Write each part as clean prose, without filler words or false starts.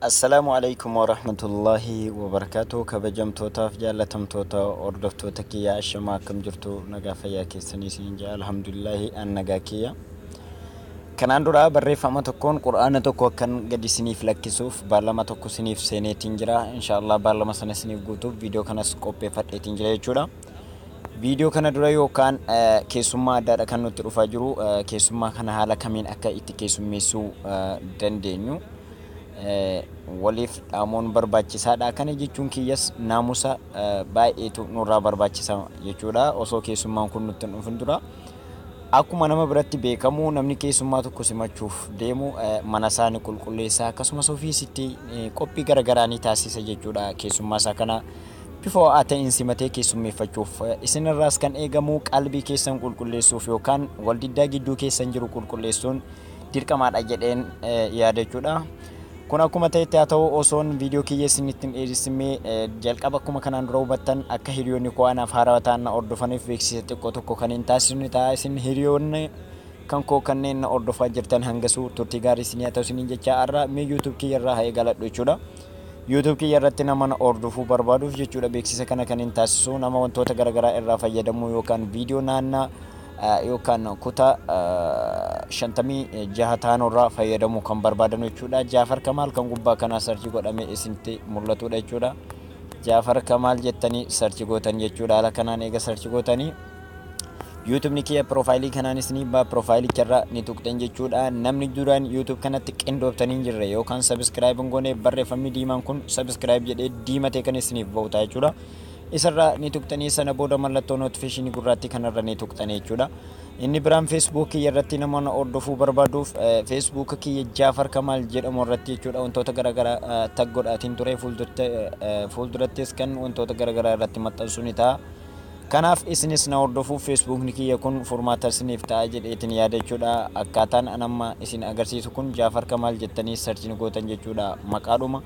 Assalaamu alaikum warahmatullaahi wabarakaatu. Kabajamtootaaf jaallatamtoota hordoftoota kiyya, ashamaa, akkam jirtu? Nagaa fayyaa keessanii isin jaa? Alhamdulillaahi, an nagaa kiyya. Kanaan dura barreeffama tokkoon qur'aana tokko akkan gadi isiniif lakkisuuf baallama tokko isiniif seeneetiin jira. Inshaallah baallama sana isiniif guutuuf viidiyoo kanas qopheeffadheetiin jira jechuudha. Viidiyoo kana dura yookaan keessummaa addaadha kan nutti dhufaa jiru. Keessummaa kana haala kamiin akka itti keessummeessuu dandeenyu waliif dhaamuun barbaachisaadha. Kana jechuun kiyyas naamusa baay'eetu nurraa barbaachisa jechuudha. Osoo keessummaan kun nutti hin dhufin dura. Akkuma nama biratti beekamu, namni keessummaa tokko simachuuf deemu mana isaa ni qulqulleessa, akkasumas ofiisitti qophii garaagaraa ni taasisa jechuudha. Keessummaa isaa kana bifa ho'aa ta'een simatee keessummeeffachuuf isinirraas kan eegamu qalbii keessan qulqulleessuuf yookaan waldiddaa gidduu keessan jiru qulqulleessuun dirqamaadha jedheen yaada jechuudha. Kun akkuma ta'etti haa ta'u, osoon viidiyoo kiyya isinitti hin dheeressinee jalqaba akkuma kanaan dura hubattan, akka hiriyoonni koo anaaf haarawaa ta'an na hordofaniif beeksisa xiqqoo tokko kan hin taasisnu ta'a. Isin hiriyoonni kan koo kanneen na hordofaa jirtan hangasuu turtii gaarii isinii haa ta'u isiniin jecha, har'a mee YouTube kiyya irraa haa eegaladhu jechuudha. YouTube kiyya irratti nama na hordofuu barbaaduuf jechuudha beeksisa kana kan hin taasisu. Nama wantoota garaagaraa irraa fayyadamuu yookaan viidiyoo naannaa yookaan kutaa 56 ta'an irraa fayyadamuu kan barbaadan jechuudha. Jaafar Kamaal kan gubbaa kanaa search godhamee isinitti mul'atudha jechuudha. Jaafar Kamaal jettanii search gootan jechuudha. Haala kanaan eega search gootanii YouTubeni kiyya profile kanaanis ni ba'a, profilecharra ni tuqxan jechuudha. Namni duraan YouTube kanatti qindooftanii hin jirre yookaan subscribe hin goone, barreeffamni diimaan kun subscribe jedhee diimatee kan isiniif bahu ta'a jechuudha. Isarra ni tuqxanii, sana booda mallattoo notification gurraattii kanarra ni tuqxanii jechuudha. Inni biraan Facebook kiyya irratti namoonni hordofuu barbaaduuf Facebook kiyya Jaafar Kamaal jedhamu irratti jechuudha wantoota garaagaraa tag godhaatiin ture, fuuldurattis kan wantoota garaagaraa irratti maxxansu ni ta'a. Kanaaf isinis na hordofuuf Facebookni kiyya kun furmaata isiniif ta'a jedheetiin yaada jechuudha. Akkaataan an amma isin agarsiisu kun Jaafar Kamaal jettanii search ni gootan jechuudha. Maqaadhuma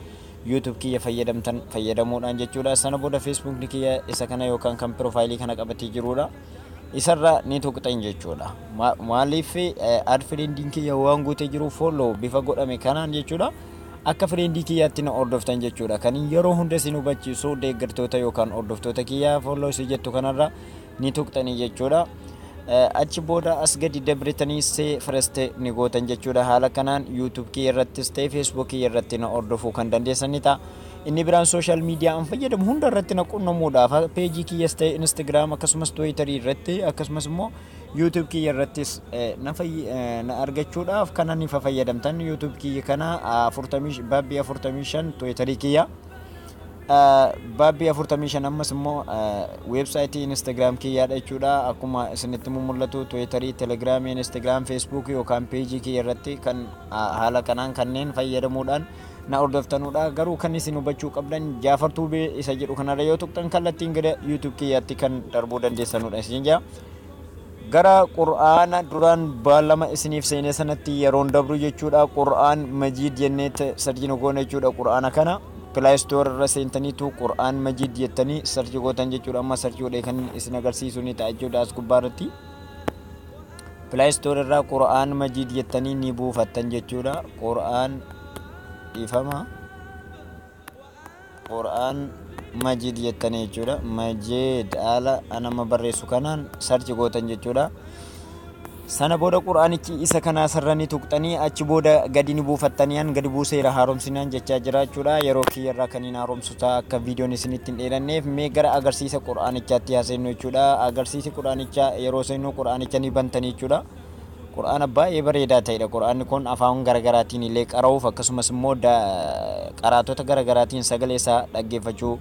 YouTube kiyya fayyadamtan fayyadamuudhaan jechuudha. Sana booda Facebookni kiyya isa kana yookaan kan profile kana qabatee jirudha. Isarra ni tuqxan jechuudha. Maaliif? Add friendiin kiyya waan guutee jiru follow bifa godhame kanaan jechuudha. Akka friend kiyyaatti na hordoftan jechuudha. Kan yeroo hunda isin hubachiisu, deeggartoota yookaan hordoftoota kiyyaa, follow isii jettu kanarra ni tuqxanii jechuudha. Achi booda as gadi dabritanii see first ni gootan jechuudha. Haala kanaan YouTube kiyya irrattis ta'e Facebook kiyya irratti na hordofuu kan dandeessan ni ta'a. Inni biraan social media an fayyadamu hunda irratti na qunnamuudhaaf page kiyyas ta'e Instagram, akkasumas Twitter irratti, akkasumas immoo YouTube kiyya irrattis na argachuudhaaf kana ni fayyadamtan. YouTube kiyya kana 40 baabbii 45, Twitter kiyya baabbii 45, ammas immoo website Instagram kiyyaadha jechuudha. Akkuma isinitti mul'atu Twitter, Telegram, Instagram, Facebook yookaan page kiyya irratti kan haala kanaan kanneen fayyadamuudhaan na hordoftanudha. Garuu kan isin hubachuu qabdan, Jaafar Tuubee isa jedhu kanarra yoo tuqxan kallattiin gara YouTube kiyyaatti kan darbuu dandeessanudha isin jaa. Gara qur'aana duraan baallama isiniif seenee sanatti yeroon dabru jechuudha. Qur'aan Majiid jennee search nu goone jechuudha. Qur'aana kana Play Store irra seentaniitu Qur'aan Majiid jettanii search gootan jechuudha. Amma search godhee kan isin agarsiisu ni ta'a jechuudha as gubbaa irratti. Play Store irraa Qur'aan Majiid jettanii ni buufattan jechuudha. Qur'aan, dhiifama. Qur'aan Majiid jettanii jechuudha. Majiid haala anama barreessu kanaan search gootan jechuudha. Sana booda qur'aanichi isa kanaa sarara ni tuqxanii, achi booda gadi ni buufattanii. An gadi buuseera, haaromsinaan jechaa jira jechuudha. Yeroo kiyyarraa kan hin haaromsu ta'a akka viidiyoon isinitti hin dheeranneef. Mee gara agarsiisa qur'aanichaatti haa seennu jechuudha. Agarsiisi qur'aanichaa yeroo seennu qur'aanicha ni bantanii jechuudha. Qur'aana baay'ee bareedaa ta'edha. Qur'aanni kun afaan garaagaraatiin illee qara'uuf, akkasumas immoo qaraatota garaagaraatiin sagalee isaa dhaggeeffachuu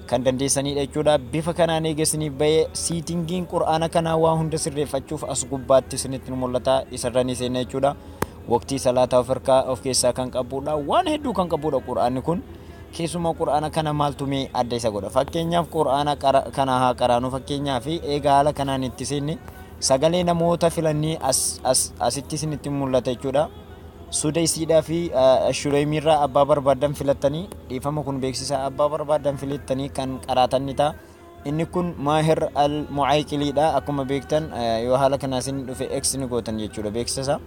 kan dandeessanidha jechuudha. Bifa kanaan eegasiniif bahee, settingiin qur'aana kanaa waa hunda sirreeffachuuf as gubbaatti isinitti mul'ata. Isarra ni seenna jechuudha. Waqtii salaataa of harkaa of keessaa kan qabudha. Waan hedduu kan qabudha qur'aanni kun. Keessumaa qur'aana kana maaltu mee adda isa godha? Fakkeenyaaf qur'aana kana haa qaraanu. Fakkeenyaaf eega haala kanaan itti seenne, sagalee namoota filannii as as asitti isinitti mul'ata jechuudha. Sudaysiidhaa fi Shureymiirraa abbaa barbaadan filattanii, dhiifama, kun beeksisa, abbaa barbaadan filattanii kan qaraatan ni ta'a. Inni kun Maahir al Mucaayqiliidha. Akkuma beektan yoo haala kanaa isin dhufe X ni gootan jechuudha beeksisa.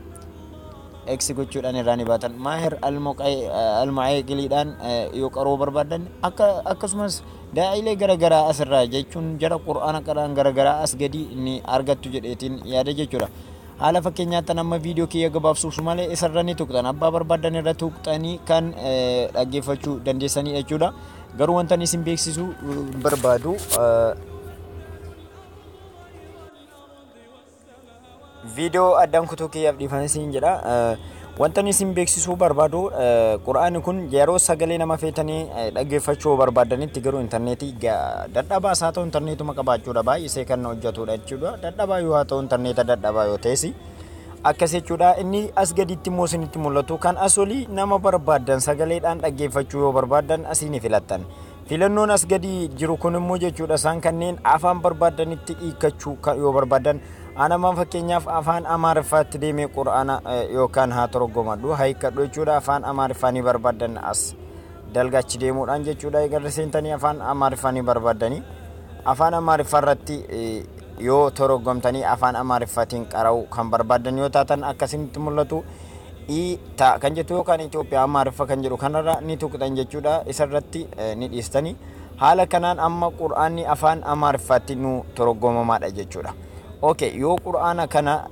X gochuudhaan irraa ni baatan. Maahir Almu'eeqiliidhaan yoo qaroo barbaadan, akkasumas daa'ilee garaagaraa asirraa jechuun jara qur'aana qaraan garaagaraa as gadi ni argattu jedheetiin yaada jechuudha. Haala fakkeenyaatti amma viidiyoo kiyya gabaabsuuf malee isarra ni tuqxan, abbaa barbaadan irra tuqxanii kan dhaggeeffachuu dandeessanii jechuudha. Garuu wanta isin beeksisuu barbaadu, viidiyoo addaan kutuu kiyyaaf dhiifama isin jedha. Wanta isin beeksisuu barbaadu, qura'aanni kun yeroo sagalee nama feetanii dhaggeeffachuu barbaadanitti, garuu intarneetii dadhabaas haa ta'u intarneetuma qabaachuudha baay'isee kan hojjetudha jechuudha. Dadhabaa yoo haa ta'u, intarneeta dadhabaa yoo ta'es akkas jechuudha. Inni as gaditti immoo isinitti mul'atu kan as olii, nama barbaaddan sagaleedhaan dhaggeeffachuu yoo barbaaddan asii ni filattan. Filannoon as gadi jiru kun immoo jechuudha, isaan kanneen afaan barbaadanitti hiikkachuu yoo barbaaddan, anamaan fakkeenyaaf afaan Amaariffaatti deemee qura'aana yookaan haa torgomadhu, haa hiikkadhu jechuudha. Afaan Amaariffaa ni barbaaddan, as dalgachi deemuudhaan jechuudha. Egarra seentanii afaan Amaariffaa ni barbaaddanii, afaan Amaariffaa irratti yoo torgomtanii afaan Amaariffaatiin qara'uu kan barbaaddan yoo taatan, akkasinitti mul'atu ta kan jettu yookaan Itoophiyaa Amaariffa kan jedhu kanarra ni tuqxan jechuudha. Isarratti ni dhiistanii, haala kanaan amma qur'aanni afaan Amaariffaatti nu torgomamaadha jechuudha. Okay, yoo qur'aana kana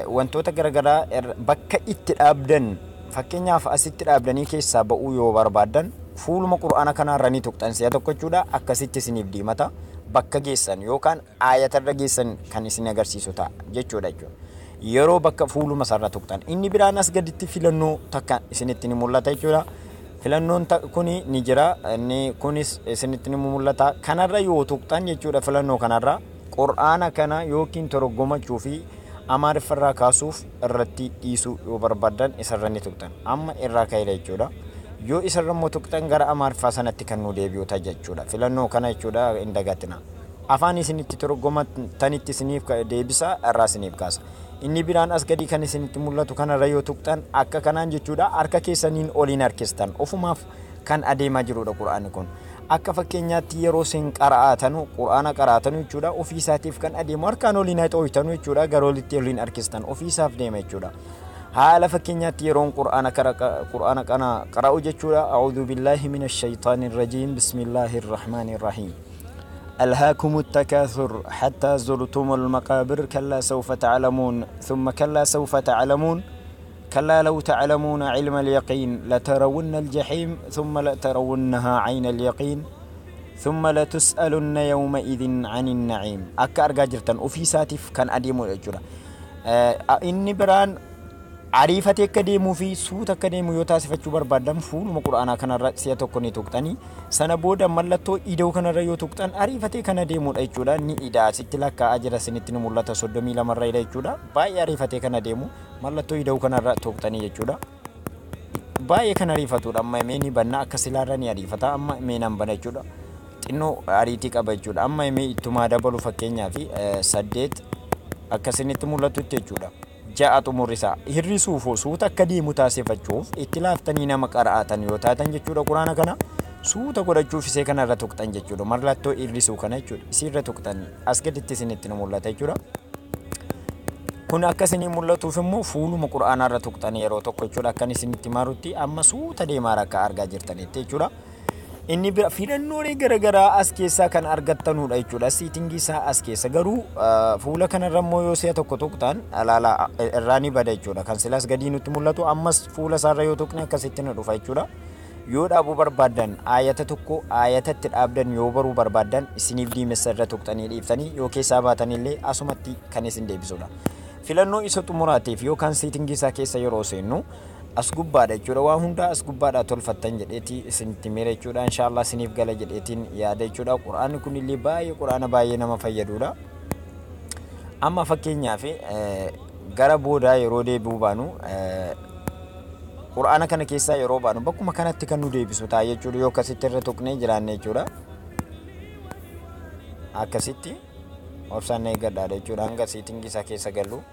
wantoota garaagaraa bakka itti dhaabdan, fakkeenyaaf asitti dhaabdanii keessaa ba'uu yoo barbaaddan, fuuluma qur'aana kanaarra ni tuqxan si'a tokko jechuudha. Akkasitti isiniif diimata, bakka geessan yookaan aayatarra geessan kan isin agarsiisu ta'a jechuudha. Yeroo bakka fuuluma sarara tuqxan, inni biraan as gaditti filannoo takka isinitti ni mul'ata jechuudha. Filannoon kuni ni jira, inni kunis isinitti ni mul'ata. Kanarra yoo tuqxan jechuudha, filannoo kanarra qur'aana kana yookiin torgomachuu fi Amaariffarraa kaasuuf irratti dhiisuu yoo barbaaddan isarra ni tuqxan. Amma irraa ka'eera jechuudha. Yoo isarra immoo tuqxan, gara Amaariffaa sanatti kan nu deebi'u ta'a jechuudha. Filannoo kana jechuudha hin dagatina. Afaan isinitti torgomatanitti isiniif deebisa, irraa isiniif kaasa. Inni biraan as gadi kan isinitti mul'atu kanarra yoo tuqxan, akka kanaan jechuudha, harka keessaniin oliin harkistan ofumaaf kan adeemaa jirudha qura'aanni kun. Akka fakkeenyaatti yeroo isin qara'aatanu, qura'aana qara'aatanu jechuudha, ofii isaatiif kan adeemu harkaan oliin haxooytanu jechuudha, gara olitti oliin harkistan ofii isaaf deema jechuudha. Haala fakkeenyaatti yeroon qura'aana kana qara'u jechuudha. أعوذ بالله من الشيطان الرجيم، بسم الله الرحمن الرحيم. ألهاكم التكاثر حتى زرتم المقابر، كلا سوف تعلمون، ثم كلا سوف تعلمون، كلا لو تعلمون علم اليقين لترون الجحيم، ثم لترونها عين اليقين، ثم لتسألن يومئذ عن النعيم. Akka argaa jirtan ofii isaatiif kan adeemu jechuudha. Inni biraan ariifatee akka deemuu fi suuta akka deemu yoo taasifachuu barbaaddan, fuuluma qura'aanaa kanarra si'a tokko ni tuqxanii, sana booda mallattoo ida'uu kanarra yoo tuqxan ariifatee kana deemudha jechuudha. Ni idaa asitti lakkaa'aa jira, isinitti ni mul'ata, 32rra ida jechuudha. Baay'ee ariifatee kana deemu mallattoo ida'uu kanarra tuqxanii jechuudha. Baay'ee kan ariifatudha. Amma mee ni banna, akka silaarra ni ariifata. Amma mee nan bana jechuudha. Xinnoo ariitii qaba jechuudha. Amma mee ittumaa dabalu, fakkeenyaa fi 8 akkasinitti mul'atutti jechuudha. 6 xumurri isaa. Hir'isuuf, suuta akka deemu taasifachuuf, itti laaftanii nama qara'atan yoo taatan jechuudha, quraana kana suuta godhachuuf isee kana irra tuqxan jechuudha. Mallattoo hir'isuu kana jechuudha. Isii irra tuqxan, as gaditti isinitti ni mul'ata jechuudha. Kun akka isinii mul'atuuf immoo fuuluma quraanaa irra tuqxan yeroo tokko jechuudha. Akkan isinitti marutti amma suuta deemaa akka argaa jirtanitti jechuudha. Inni bira filannoolee garaagaraa as keessaa kan argattanudha jechuudha. Setting isaa as keessa garuu fuula kanarra immoo yoo si'a tokko tuqxan, alaala irraa ni bada jechuudha. Kan silaas gadii nutti mul'atu ammas fuula isaarra yoo tuqne akkasitti nu dhufa jechuudha. Yoo dhaabuu barbaaddan, aayata tokko aayatatti dhaabdan yoo baruu barbaaddan, isiniif diimessa, irra tuqxanii dhiiftanii yoo keessaa baatanillee asumatti kan isin deebisudha. Filannoo isa xumuraatiif yookaan setting isaa keessa yeroo seennu as gubbaadha jechuudha. Waa hundaa as gubbaadha tolfattan jedheeti isinitti mira jechuudha. Inshaallah isiniif gala jedheetiin yaada jechuudha. Quraanni kunillee baay'ee quraana baay'ee nama fayyadudha. Amma fakkeenyaaf gara boodaa yeroo deebi'uu baanu, quraana kana keessaa yeroo baanu, bakkuma kanatti kan nu deebisu ta'a jechuudha, yoo akkasitti irra tuqnee jiraanne jechuudha. Akkasitti obsaan eeggadhaadha jechuudha hanga setting isaa keessa gallu.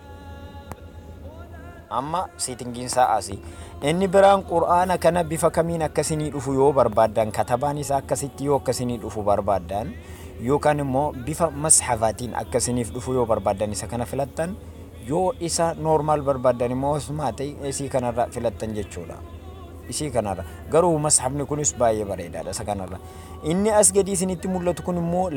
Amma settingiin isaa asii. Inni biraan qur'aana kana bifa kamiin akkasinii dhufu yoo barbaaddan, katabaan isaa akkasitti yoo akkasinii dhufu barbaaddan, yookaan immoo bifa mashafaatiin akkasiniif dhufu yoo barbaaddan, isa kana filattan. Yoo isa normal barbaaddan immoo osuma ta'e isii kanarra filattan jechuudha. Isii kanarra garuu masxafni kunis baay'ee bareedaadha isa kanarra. Inni as gadi isinitti mul'atu kun immoo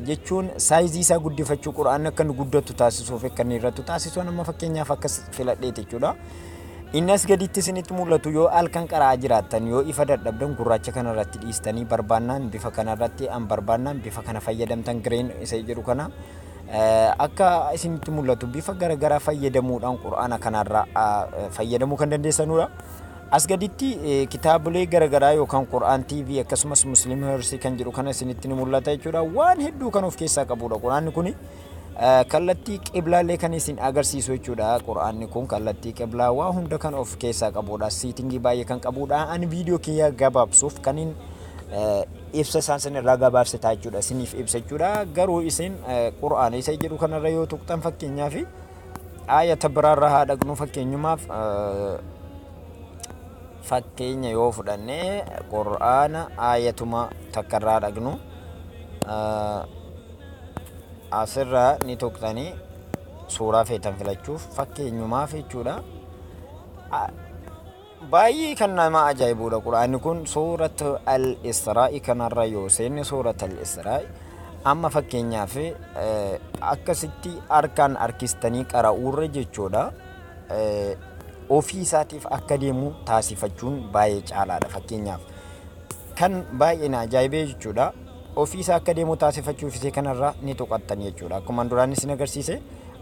jechuun saayizii isaa guddifachuu, qura'aanni akka inni guddatu taasisuuf akka inni irrattu taasisuu, amma fakkeenyaaf akkas filadheeti jechuudha. Inni as gaditti isinitti mul'atu, yoo halkan qara'aa jiraattan, yoo ifa dadhabdan, gurraacha kanarratti dhiistanii, barbaannaan bifa kanarratti, an barbaannaan bifa kana fayyadamtan, green isa jedhu kana, akka isinitti mul'atu bifa garaagaraa fayyadamuudhaan qura'aana kanarra fayyadamuu kan dandeessanudha. As gaditti kitaabolee garaagaraa yookaan Qur'aan TV akkasumas Muslim Hersii kan jedhu kana isinitti ni mul'ata jechuudha. Waan hedduu kan of keessaa qabudha. Qur'aanni kuni kallattii qiblaallee kan isin agarsiisu jechuudha. Qur'aanni kun kallattii qiblaa waa hunda kan of keessaa qabudha. Setting baay'ee kan qabudha. Ani viidiyoo kiyya gabaabsuuf kanin ibsa isaan sin irraa gabaabsitaa jechuudha. Isiniif ibsa jechuudha. Garuu isin Qur'aana isa jedhu kanarra yoo tuqxan, fakkeenyaaf ayata biraarra haa dhaqnu, fakkeenyumaaf fakkeenya yoo fudhanne, qur'aana ayatuma takkarraa dhaqnu, asirraa ni tuqxanii suuraa feetan filachuuf fakkeenyumaaf jechuudha. Baay'ee kan nama ajaa'ibudha qur'aanni kun. Suurat al-Israa'i kanarra yoo seenne, suurat al-Israa'i amma fakkeenyaaf akkasitti harkaan harkistanii qara'uurra jechuudha. Ofii isaatiif akka deemu taasifachuun baay'ee caalaadha. Fakkeenyaaf kan baay'ee na ajaa'ibee jechuudha. Ofii isaa akka deemu taasifachuuf isee kanarra ni tuqattan jechuudha. Akkuma duraan isin agarsiise,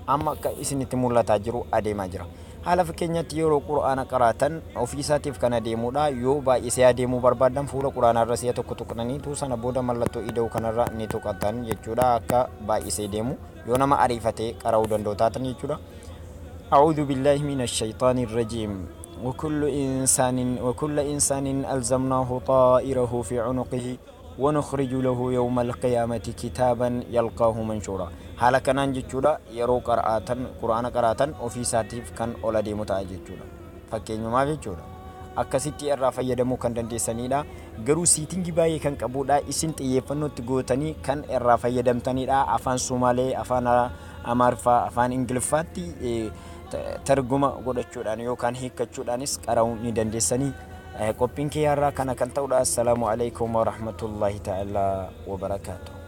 amma akka isinitti mul'ataa jiru adeemaa jira. Haala fakkeenyaatti yeroo qura'aana qaraatan ofii isaatiif kan adeemudha. Yoo baay'isee adeemuu barbaadan, fuula quraanaarra si'a tokko tuqnaniitu sana booda mallattoo ida'uu kanarra ni tuqatan jechuudha. Akka baay'isee deemu yoo nama ariifatee qara'uu danda'u taatan jechuudha. أعوذ بالله من الشيطان الرجيم. وكل إنسان ألزمناه طائره في عنقه ونخرج له يوم القيامة كتابا يلقاه منشورا. Haala kanaan jechuudha, yeroo qara'atan, quraana qara'atan, ofii isaatiif kan ol adeemu ta'a jechuudha. Fakkeenyumaaf jechuudha. Akkasitti irraa fayyadamuu kan dandeessanidha. Garuu setting baay'ee kan qabudha. Isin xiyyeeffannootti gootanii kan irraa fayyadamtanidha. Afaan Sumaalee, afaan Amaariffaa, afaan Ingiliffaatti targuma godhachuudhaan yookaan hiikkachuudhaanis qara'uu ni dandeessanii. Qophiin kiyyaarraa kana kan ta'udha. Assalaamu alaikum warahmatullahi ta'ala wabarakaatu.